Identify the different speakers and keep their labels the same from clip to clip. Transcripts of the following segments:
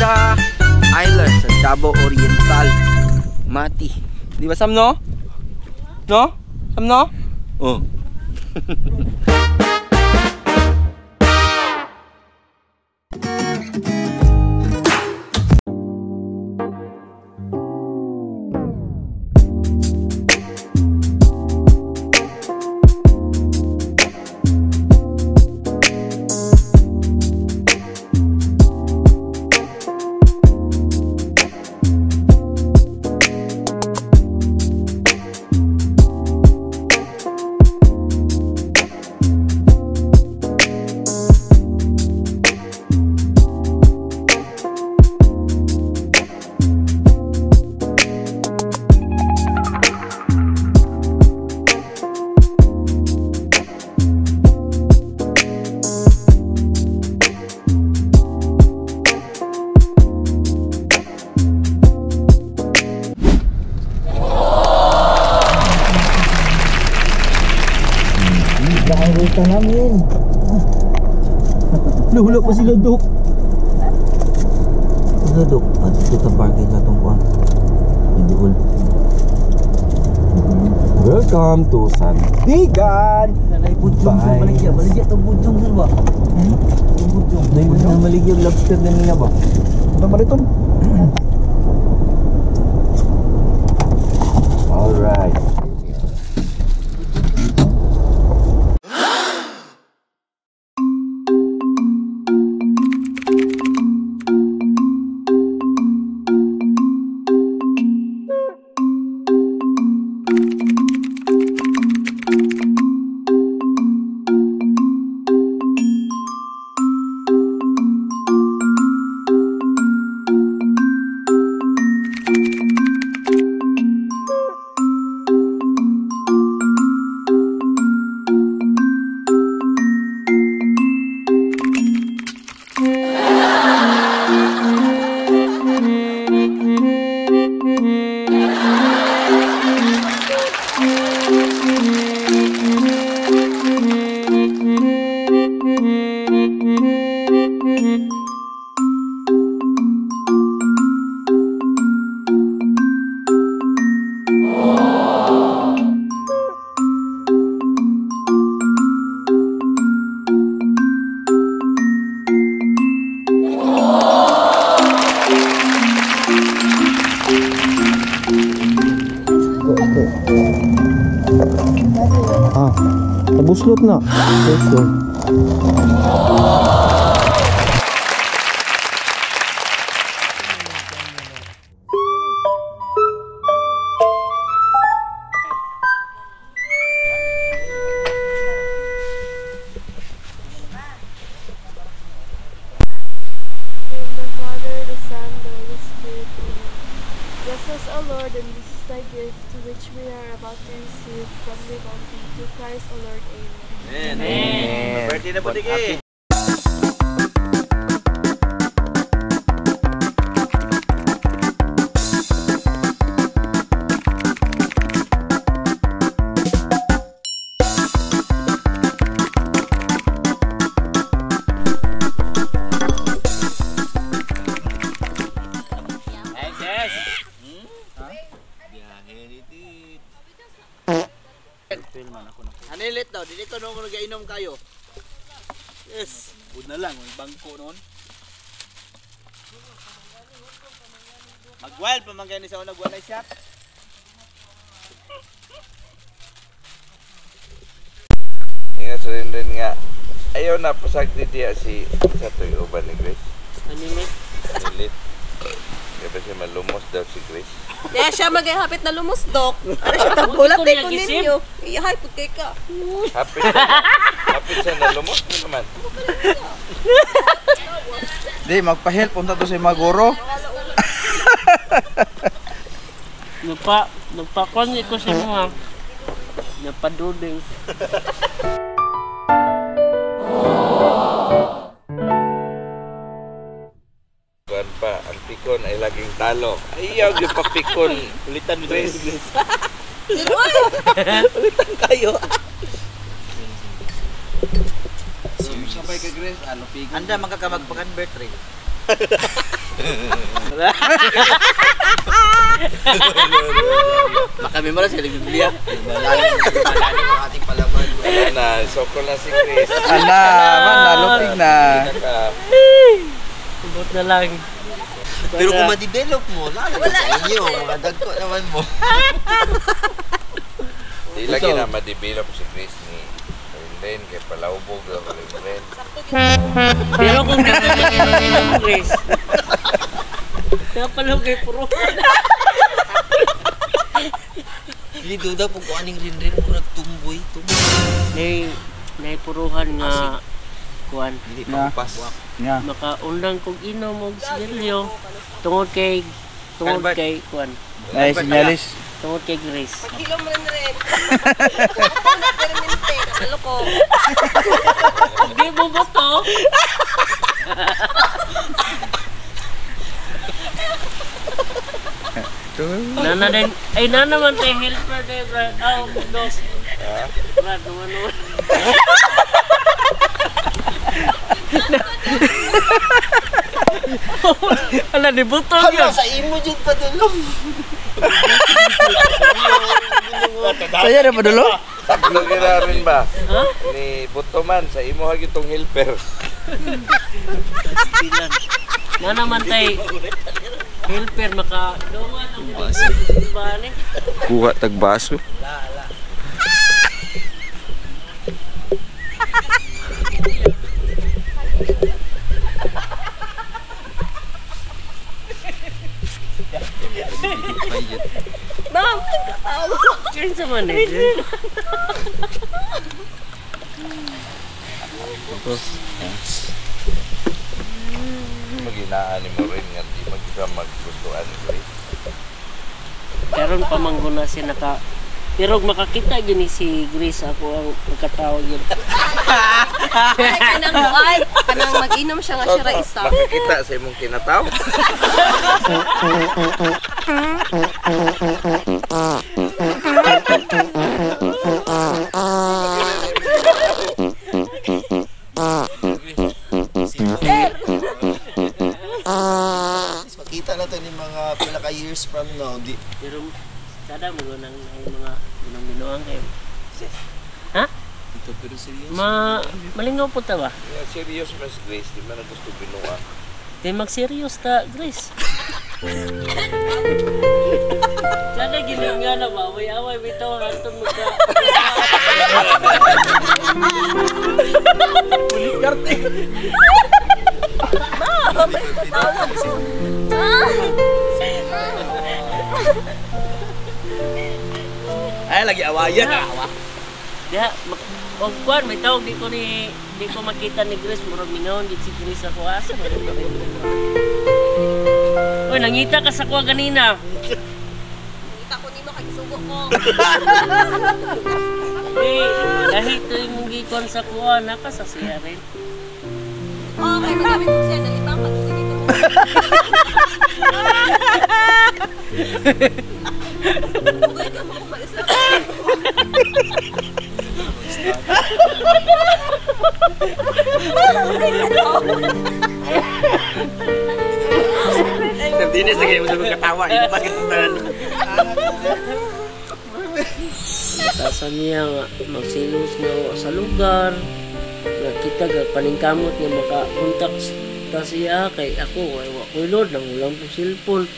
Speaker 1: Maria Island sa Davao Oriental. Mati. Di ba Sam, no? No? Sam, no? Oh.
Speaker 2: Namin. Luhulog pa sila, Dok. Sila, Dok. At ito parking na itong kuwan. Hindi.
Speaker 1: Welcome to Sandigan.
Speaker 2: Bye. Baligya, baligya itong budyong sir ba? Hmm? Itong budyong. Dahil maligya yung lobster na nila ba?
Speaker 3: Ito ba ito?
Speaker 1: Alright.
Speaker 2: Ah, nabuslot na. Let's go.
Speaker 4: In the Father, the Son, the Holy Spirit. Amen. Bless us, O Lord, and this is thy gift, to which we are about to receive from the bounty, through Christ, O Lord. Amen.
Speaker 1: Amen.
Speaker 3: Birthday na po, Diki.
Speaker 5: Hanilit daw, dili ko nung nagainom kayo. Yes,
Speaker 3: Bud na lang, may bangko noon. Mag-wild pa man gani sa unang walay shot.
Speaker 6: Ingat sa rin rin nga. Ayaw na pasag di diya si sa to'y uban ni Grace.
Speaker 7: Hanilit.
Speaker 6: Hanilit. Kaya ba siya malumos daw si Grace?
Speaker 8: Kaya siya mag-hapit na lumos, Dok. Ano siya, tagulat eh ko ninyo. Iyahay, pud kay ka.
Speaker 6: Hapit siya, hapit siya na lumos na naman.
Speaker 3: Di, magpa-help unta to si Maguro.
Speaker 7: Nagpa-kon ko sa mga. Napaduding.
Speaker 6: Kuan pa, ang pikon ay laging talo. Ayaw yung papikon.
Speaker 3: Ulitan mo
Speaker 6: Grace.
Speaker 3: Grace.
Speaker 8: Sino ay?
Speaker 5: Ulitan kayo.
Speaker 3: Sabay ka Grace, ano pigon.
Speaker 5: Anda man ka magpa-convert rin. Makamemora sa Biblia.
Speaker 1: Malalim ang ating palaban.
Speaker 6: Wala na, soko na si Chris.
Speaker 3: Ala, man, nalupig na.
Speaker 7: Ubot na lang.
Speaker 1: Pero kung ma-develop mo, lalo na sa inyo. Mga dagko naman mo.
Speaker 6: Di lagi na ma-develop si Chris ni Ren kay palaubog lang Ren.
Speaker 7: Pero kung di ka mag-inom, Chris. Napalaw kay puro.
Speaker 1: Hindi duda po kung aning rin-rin mo nagtumboy. Tumboy.
Speaker 7: Nay, naipuruhan nga kuan.
Speaker 1: Hindi pa upas.
Speaker 3: Nga.
Speaker 7: Makaundang kog inom og sigarilyo tungod kay kuan.
Speaker 3: Ay, sinyalis.
Speaker 7: Tungod kay Grace.
Speaker 8: Paghilom rin rin. Ako na permente. Ano ko?
Speaker 7: Di mo ba to? Nana din, ay nana man tayo helper tayo, Brad. Oh, dos. Brad, naman naman. Ala, ni butong
Speaker 1: Hala,
Speaker 7: yun.
Speaker 1: sa imo dyan padulong.
Speaker 3: Saya na padulo?
Speaker 6: Sakto nila rin ba?
Speaker 7: Ha?
Speaker 6: Ni Butoman sa imo ha gitong helper.
Speaker 7: Bilan. Nana man tayo helper, maka dungan ang ba ni?
Speaker 6: Kuha tag baso.
Speaker 8: Ma'am, nagkatawa.
Speaker 7: Kinsa man eh.
Speaker 6: Maginaan ni mo rin nga di magka maggustuhan ni Chris.
Speaker 7: Karon pa man guna si naka pero makakita gini si Grace ako ang pagkatao yun.
Speaker 8: Ay, kanang buhay. Kanang mag-inom siya nga siya ra isa.
Speaker 6: Makakita sa imong kinataw.
Speaker 1: Makita na to ni mga pila ka years from now. Di,
Speaker 7: Pero sada mo nang ay mga unang binuang kayo. Ha?
Speaker 1: ito pero seryoso.
Speaker 7: Ma malingaw po ta ba?
Speaker 6: Yeah, serious mas Grace, di man na gusto binuang.
Speaker 7: Di mag-serious ta, Grace. Sana gini nga na ba? Away-away bitaw ang anton mo ka.
Speaker 8: Ma'am, nagkatawa ko.
Speaker 5: Ay, lagi awayan.
Speaker 7: Diha, og kuan may tawag di ko makita ni Grace murag mingaon gid si Grace ako asa man. Oy, nangita ka sa kuha ganina.
Speaker 8: Nangita ko nimo kay gisugo ko.
Speaker 7: Eh, lahi to imong gikuan sa kuha naka sa siya rin.
Speaker 8: Oh, kay magamit ko siya nalibang pag dito. Ugay ka mo kumalis na.
Speaker 5: Sir Dennis, sige mo sa katawa. Ilabas ka tanan.
Speaker 7: Batasan niya nga magsilos nga wa sa lugar. Nga kita ga paningkamot nga makakontak ta siya kay ako ay wa ko'y load nang ulang ko cellphone.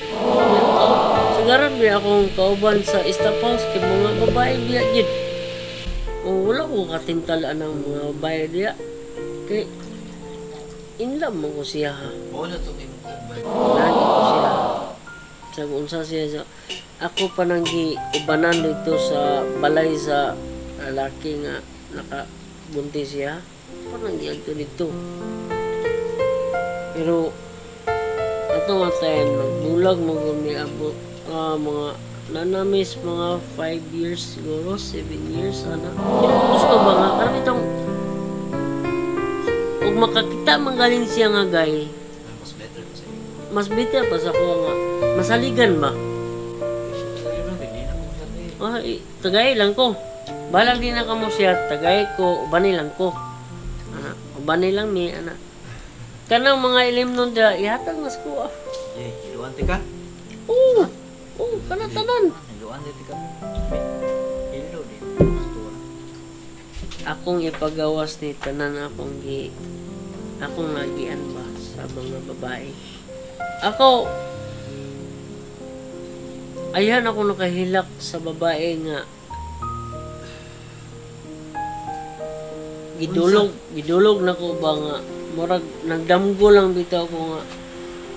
Speaker 7: Sigaran biya akong kauban sa staff house kay mga babae biya gid. O wala ko katintalaan ang mga babae diya. Kay inlam mo ko siya ha.
Speaker 1: Mao na to imong kauban.
Speaker 7: Lagi ko siya. Sa unsa siya sa ako pa nang giubanan dito sa balay sa lalaki nga nakabuntis siya. Pa nang giadto dito. Pero ato nga time nagbulag mo gumi abot mga nanamis mga 5 years siguro, 7 years ana. Pero gusto ba nga karon itong ug makakita manggaling siya nga gay.
Speaker 1: Mas better pa sa inyo.
Speaker 7: Mas better pa sa kuha nga masaligan ba? Ay, tagay lang ko. Balag din na kamo siya, tagay ko, ubanay lang ko. Ana, ubanay lang mi, ana. Kanang mga ilim nun dira, ihatag na sa kuha.
Speaker 2: Eh, hiluan ti ka?
Speaker 7: Oo. Oo, kana tanan.
Speaker 2: Hiluan ti ka. Hilo di. Gusto na.
Speaker 7: Akong ipagawas ni tanan akong nagian ba sa mga babae. Ako ayan ako nakahilak sa babae nga gidulog na ko ba nga murag nagdamgo lang bitaw ko nga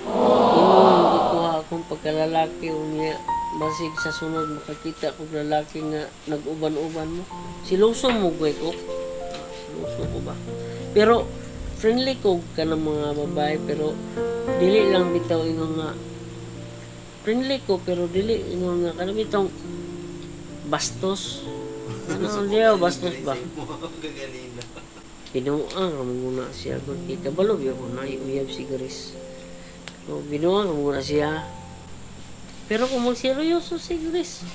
Speaker 7: imong gikuha akong pagkalalaki unya basig sa sunod makakita kog lalaki nga nag-uban-uban mo siluso mo gway ko, siluso ko ba, pero friendly ko kanang mga babae, pero dili lang bitaw ingon nga friendly ko, pero dili ingon nga kanang bitong bastos, ano diya, bastos ba. Binuang ramong na siya gud kay kabalo gyud ko na uyab si Grace. So binuang ramong na siya. Pero kung magseryoso si Grace.